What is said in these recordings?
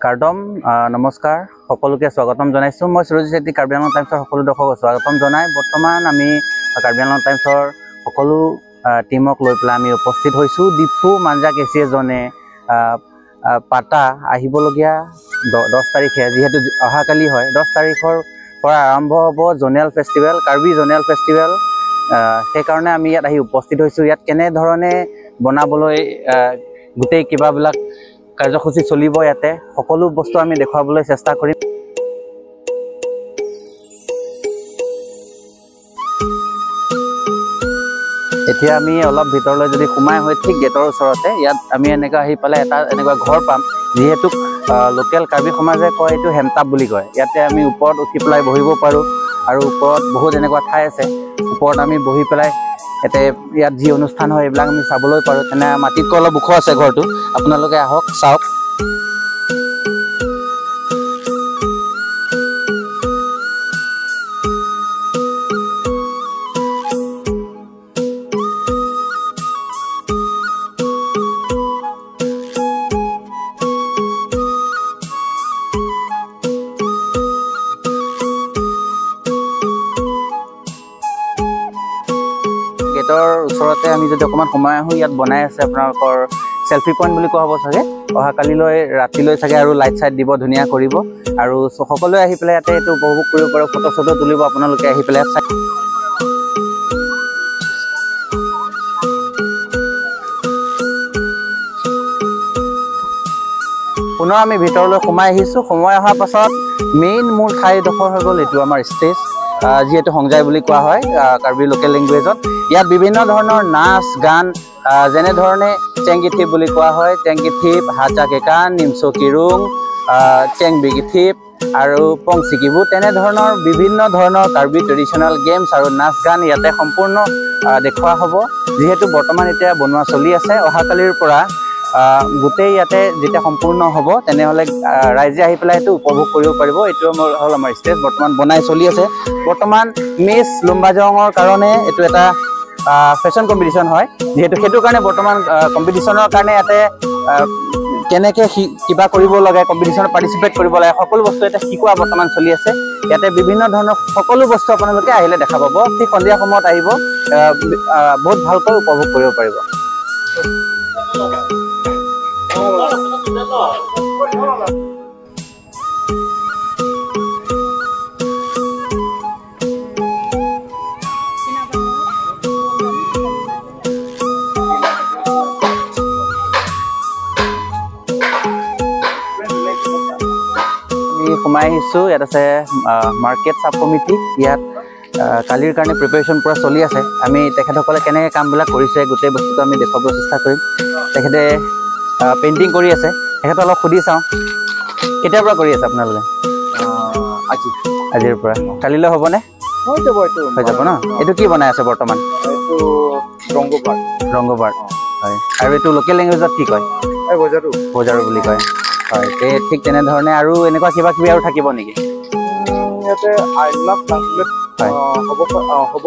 কাৰ্ডম নমস্কাৰ সকলোকে স্বাগতম জনাইছোঁ। মই সুৰজিত চেত্ৰী, কাৰ্বি আংলং টাইমছৰ সকলো দৰ্শকক স্বাগতম জনাই বৰ্তমান আমি কাৰ্বি আংলং টাইমছৰ সকলো টীমক লৈ পেলাই আমি উপস্থিত হৈছোঁ ডিফু মাঞ্জা কেচিএজনে পাতা আহিবলগীয়া 10 তাৰিখে, যিহেতু অহাকালি হয়, 10 তাৰিখৰ পৰা আৰম্ভ হ'ব zonal festival, Karbi zonal festival. সেইকাৰণে আমি ইয়াত আহি উপস্থিত হৈছোঁ। ইয়াত কেনেধৰণে বনাবলৈ গোটেই কিবাবিলাক কাৰ্যসূচী চলিব, ইয়াতে সকলো বস্তু আমি দেখুৱাবলৈ চেষ্টা কৰিম। এতিয়া আমি অলপ ভিতৰলৈ যদি সোমাই হৈ ঠিক গেটৰ ওচৰতে ইয়াত আমি এনেকুৱা আহি পেলাই এটা এনেকুৱা ঘৰ পাম, যিহেতু লোকেল কাৰ্বি সমাজে কয় এইটো হেমতাপ বুলি কয়। ইয়াতে আমি ওপৰত উঠি পেলাই বহিব পাৰোঁ আৰু ওপৰত বহুত এনেকুৱা ঠাই আছে, ওপৰত আমি বহি পেলাই ইয়াতে ইয়াত যি অনুষ্ঠান হয় এইবিলাক আমি চাবলৈ পাৰোঁ। তেনে মাটিতকৈ অলপ ওখ আছে ঘৰটো, আপোনালোকে আহক চাওক। গেটৰ ওচৰতে আমি যদি অকণমান সোমাই আহোঁ, ইয়াত বনাই আছে আপোনালোকৰ চেলফি পইণ্ট বুলি কোৱা হ'ব চাগে। অহাকালিলৈ ৰাতিলৈ চাগে আৰু লাইট চাইট দিব, ধুনীয়া কৰিব আৰু সকলোৱে আহি পেলাই ইয়াতে এইটো উপভোগ কৰিব পাৰে, ফটো চটো তুলিব আপোনালোকে আহি পেলাই। পুনৰ আমি ভিতৰলৈ সোমাই আহিছোঁ। সোমাই অহাৰ পাছত মেইন মূল ঠাইডোখৰ হৈ গ'ল এইটো আমাৰ ষ্টেজ, যিহেতু সংজাই বুলি কোৱা হয় কাৰ্বি লোকেল লেংগুৱেজত। ইয়াত বিভিন্ন ধৰণৰ নাচ গান, যেনেধৰণে চেংগিথিপ বুলি কোৱা হয়, চেংগিথিপ, হাচা কেকান, নিমচো কিৰুং, চেংবিগিথিপ আৰু পংচিকিবু, তেনেধৰণৰ বিভিন্ন ধৰণৰ কাৰ্বি ট্ৰেডিশ্যনেল গেমছ আৰু নাচ গান ইয়াতে সম্পূৰ্ণ দেখুওৱা হ'ব। যিহেতু বৰ্তমান এতিয়া বনোৱা চলি আছে, অহাকালিৰ পৰা গোটেই ইয়াতে যেতিয়া সম্পূৰ্ণ হ'ব তেনেহ'লে ৰাইজে আহি পেলাই এইটো উপভোগ কৰিব পাৰিব। এইটো হ'ল আমাৰ ষ্টেজ, বৰ্তমান বনাই চলি আছে। বৰ্তমান মিছ লুম্বাজঙৰ কাৰণে এইটো এটা ফেশ্বন কম্পিটিশ্যন হয়, যিহেতু সেইটো কাৰণে বৰ্তমান কম্পিটিশ্যনৰ কাৰণে ইয়াতে কেনেকৈ কিবা কৰিব লাগে, কম্পিটিশ্যনত পাৰ্টিচিপেট কৰিব লাগে, সকলো বস্তু ইয়াতে শিকোৱা বৰ্তমান চলি আছে। ইয়াতে বিভিন্ন ধৰণৰ সকলো বস্তু আপোনালোকে আহিলে দেখা পাব। ঠিক সন্ধিয়া সময়ত আহিব, বহুত ভালকৈ উপভোগ কৰিব পাৰিব। আমি সোমাই আহিছোঁ, ইয়াত আছে মাৰ্কেট চাব কমিটি। ইয়াত কালিৰ কাৰণে প্ৰিপেৰেশ্যন পূৰা চলি আছে। আমি তেখেতসকলে কেনেকৈ কামবিলাক কৰিছে গোটেই বস্তুটো আমি দেখুৱাব চেষ্টা কৰিম। তেখেতে পেইণ্টিং কৰি আছে, তেখেতক অলপ সুধি চাওঁ। কেতিয়াৰ পৰা কৰি আছে আপোনালোকে? আজি। আজিৰ পৰা। কালিলৈ হ'বনে? হৈ যাব, এইটো হৈ যাব ন? এইটো কি বনাই আছে বৰ্তমান? এইটো ৰংগবাৰ। ৰংগবাৰ, হয়। আৰু এইটো লোকেল লেংগুৱেজত কি কয়? বজাৰো। বজাৰো বুলি কয়, হয়। ঠিক তেনেধৰণে আৰু এনেকুৱা কিবা কিবি আৰু থাকিব নেকি ইয়াতে? I love translate হ'ব, হ'ব।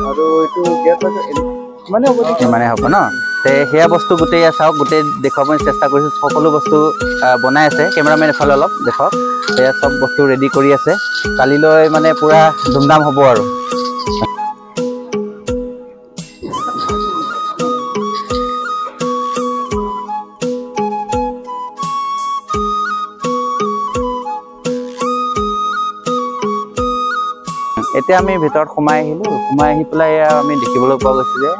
আৰু এইটো গেট ইমানে হ'ব, ইমানে হ'ব ন? তে সেয়া বস্তু গোটেই চাওক, গোটেই দেখুৱাব চেষ্টা কৰিছোঁ। সকলো বস্তু বনাই আছে। কেমেৰামেন এফালে অলপ দেখক, সেয়া চব বস্তু ৰেডি কৰি আছে। কালিলৈ মানে পূৰা ধুমধাম হ'ব। আৰু এতিয়া আমি ভিতৰত সোমাই আহিলোঁ। সোমাই আহি পেলাই আমি দেখিবলৈ পোৱা গৈছে যে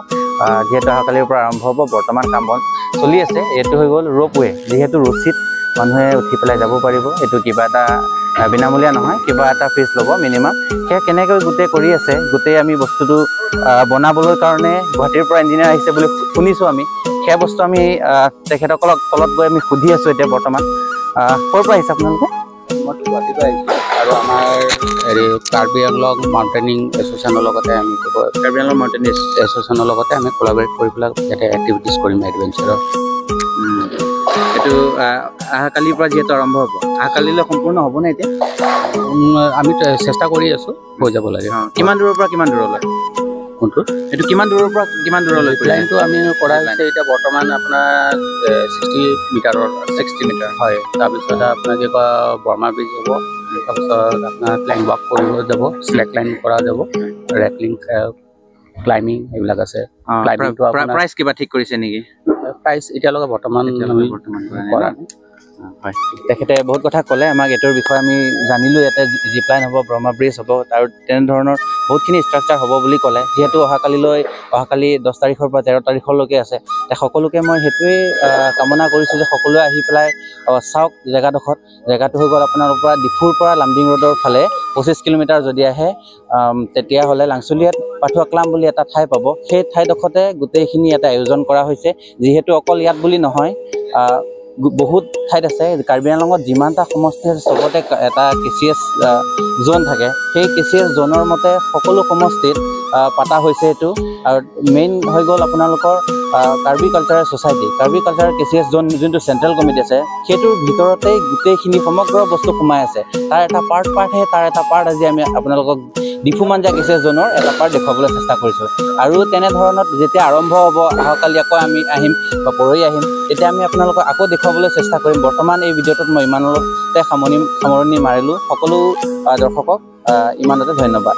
যিহেতু অহাকালিৰ পৰা আৰম্ভ হ'ব, বৰ্তমান কাম বন চলি আছে। এইটো হৈ গ'ল ৰ'পৱে, যিহেতু ৰছীত মানুহে উঠি পেলাই যাব পাৰিব। এইটো কিবা এটা বিনামূলীয়া নহয়, কিবা এটা ফিজ ল'ব মিনিমাম। সেয়া কেনেকৈ গোটেই কৰি আছে, গোটেই আমি বস্তুটো বনাবলৈ কাৰণে গুৱাহাটীৰ পৰা ইঞ্জিনিয়াৰ আহিছে বুলি শুনিছোঁ আমি। সেয়া বস্তু আমি তেখেতসকলক তলত গৈ আমি সুধি আছোঁ এতিয়া বৰ্তমান। ক'ৰ পৰা আহিছে আপোনালোকে? মইতো গুৱাহাটীৰ পৰা আহিছোঁ আৰু আমাৰ হেৰি কাৰ্বি আংলং মাউণ্টেইনিং এছ'চিয়েশ্যনৰ লগতে আমি কাৰ্বি আংলং মাউণ্টেইন এছ'চিয়েশ্যনৰ লগতে আমি কোলাবৰেট কৰি পেলাই ইয়াতে এক্টিভিটিছ কৰিম এডভেঞ্চাৰৰ। এইটো অহাকালিৰ পৰা যিহেতু আৰম্ভ হ'ব, অহাকালিলৈ সম্পূৰ্ণ হ'বনে এতিয়া? আমি চেষ্টা কৰি আছোঁ, হৈ যাব লাগে। কিমান দূৰৰ পৰা কিমান দূৰলৈ? কোনটো? এইটো কিমান দূৰৰ পৰা কিমান দূৰলৈ কৰিছে? লাইনটো আমি কৰা হৈছে এতিয়া বৰ্তমান আপোনাৰ 60 মিটাৰৰ। 60 মিটাৰ। হয়। তাৰপিছত আপোনাৰ কি কয়, বৰ্মা ব্ৰিজ হ'ব, তাৰপিছত আপোনাৰ ক্লাইম্ব ৱাক কৰিব যাব, শ্লেক লাইন কৰা যাব, ৰেপলিং, ক্লাইম্বিং এইবিলাক আছে। Climbing-টো আপোনাৰ- প্ৰাইচ কিবা ঠিক কৰিছে নেকি? প্ৰাইচ এতিয়ালৈকে বৰ্তমান এতিয়ালৈকে আমি বৰ্তমান কৰা নাই কৰা ন? নাই। হয়, তেখেতে বহুত কথা ক'লে আমাক। এইটোৰ বিষয়ে আমি জানিলোঁ। ইয়াতে জিপ লাইন হ'ব, ব্ৰহ্মা ব্ৰিজ হ'ব আৰু তেনেধৰণৰ বহুতখিনি ষ্ট্ৰাকচাৰ হ'ব বুলি ক'লে। যিহেতু অহাকালি 10 তাৰিখৰ পৰা 13 তাৰিখলৈকে আছে, তে সকলোকে মই সেইটোৱেই কামনা কৰিছোঁ যে সকলোৱে আহি পেলাই চাওক জেগাডোখৰত। জেগাটো হৈ গ'ল আপোনালোকৰ পৰা ডিফুৰ পৰা লামডিং ৰোডৰ ফালে 25 কিলোমিটাৰ যদি আহে, তেতিয়াহ'লে লাংচুলিয়াত পাঠুৱাক্লাম বুলি এটা ঠাই পাব। সেই ঠাইডোখৰতে গোটেইখিনি ইয়াতে আয়োজন কৰা হৈছে। যিহেতু অকল ইয়াত বুলি নহয়, বহুত ঠাইত আছে। কাৰ্বি আংলঙত যিমানটা সমষ্টি আছে, চবতে এটা কেচিএছ জ'ন থাকে। সেই কেচিএছ জ'নৰ মতে সকলো সমষ্টিত পাতা হৈছে এইটো। আৰু মেইন হৈ গ'ল আপোনালোকৰ Karbi cultural society, Karbi cultural KCS zone যোনটো চেণ্ট্ৰেল কমিটি আছে, সেইটোৰ ভিতৰতেই গোটেইখিনি সমগ্ৰ বস্তু সোমাই আছে। তাৰ এটা পাৰ্টহে, তাৰ এটা পাৰ্ট আজি আমি আপোনালোকক ডিফু মাঞ্জা কেচিএছ জ'নৰ এটা পাৰ্ট দেখুৱাবলৈ চেষ্টা কৰিছোঁ। আৰু তেনেধৰণত যেতিয়া আৰম্ভ হ'ব, অহাকালি আকৌ আমি আহিম বা পৰহি আহিম, তেতিয়া আমি আপোনালোকক আকৌ দেখুৱাবলৈ চেষ্টা কৰিম। বৰ্তমান এই ভিডিঅ'টোত মই ইমানতে সামৰণি মাৰিলোঁ। সকলো দৰ্শকক ইমানতে ধন্যবাদ।